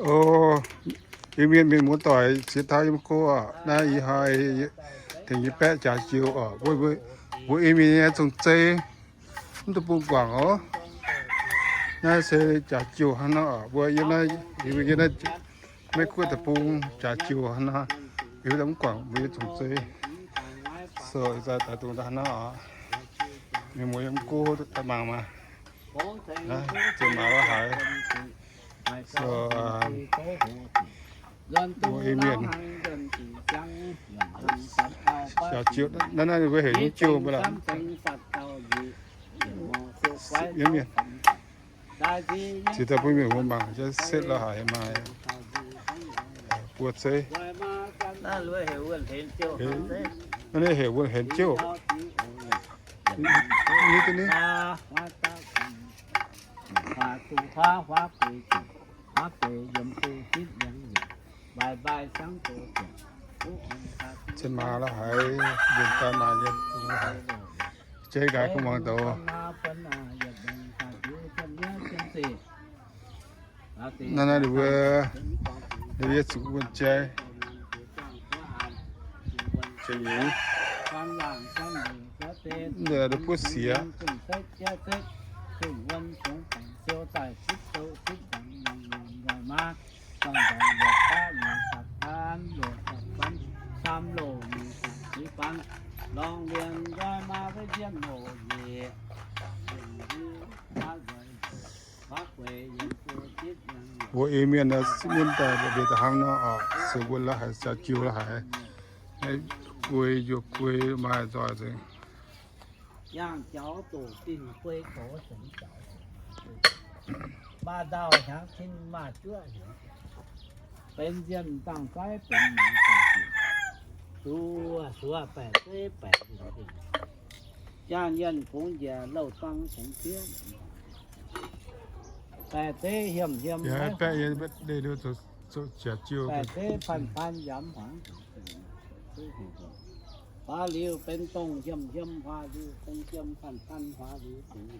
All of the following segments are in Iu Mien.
O, Iu-Mienh mienh muoz-doic, siex taux yiem go oc. Naaiv ih hnoi tengx nyei baeqv jaax jiouh oc. Mbuo, mbuo Iu-Mienh nyei zong-zei mv dungx bun guangc oc. Naaiv se jaax jiouh hnangv nor oc. Mbuo yiem naaiv, yiem naaiv Meiv Guoqv deic-bung jaax jiouh hnangv nor, yie mv guangc mbuo nyei zong-zei. So, ih zanc daaih dungx daaih hnangv nor oc. Mienh muoz yiem go daaih mangc maah. Ziouc maaih la'haiz. So, mbuo Iu-Mienh jaax jiouh, naaiv, naaiv mbuo heuc nyei jiouh mbuo lamh. Mienh, mienh, ziouc daaih bun mienh muoz mangc jienv setv la'haiz maaih buo zeiv. Naaiv heuc wuonh henx jiouh. Cien maaz la'haiz, mbuo daaih maaih nyei, jeiv nqa'haav kuv muangx douz. Naaiv, naaiv ninh mbuo, ninh mbuo zuqc wuonh jai. Jiex nyungc, ninh buov siex. Mbuo Iu-Mienh naaiv sipv mienv daaih mbuo mbuox da'hnangv nor oc, se mbuo la'haiz jaax jiouh la'haiz. Guei njuov guei maaih nzoih nzengc. Yangh jaux doqc dinh guei gox zengx jaux. Maaih ndau hnyangx cin maaih juov hnyangx. Benx nzienh dangh zaiv benx mangc dangh jiex. Zuov suov baeqc zeiv baeqc nzienh dingh. Jaang yienh gongx njiec louh dang gongx diev. Baeqc zeiv hiem hiem, baeqc zeiv pan pan yamv hmuangx. Huaax liuz benx dongh hiem hiem, huaax liuz benx jiem pan pan, huaax liuz benx,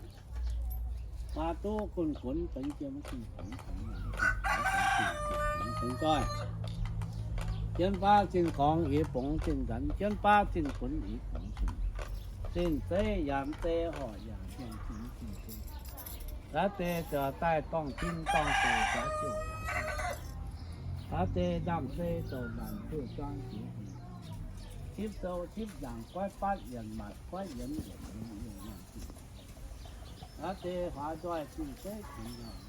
huaax duqv gunv gunv benx jiem, gunv gunv benx benx zoih. Jienv baav zinh gorngx eix bungx zinh nzanx, jienv baav zinh gunv eix bungx zinh. Zinh zeiv yaac mv zeiz horc yaac mv zeiz zinh zinh. Naaiv deix ziouc daaih dorngh zinh dorngh zoux jaax jiouh. Naaiv deix ndaamv-sei douc maanc zuqc zuangx jiex. Cipv sou cipv nzaangc goiv batv yienc maatc goiv yienx yienc. Naaiv deix huaax nzoih zinh zeiv kungx nzaangc.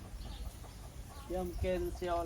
Yiem gen siou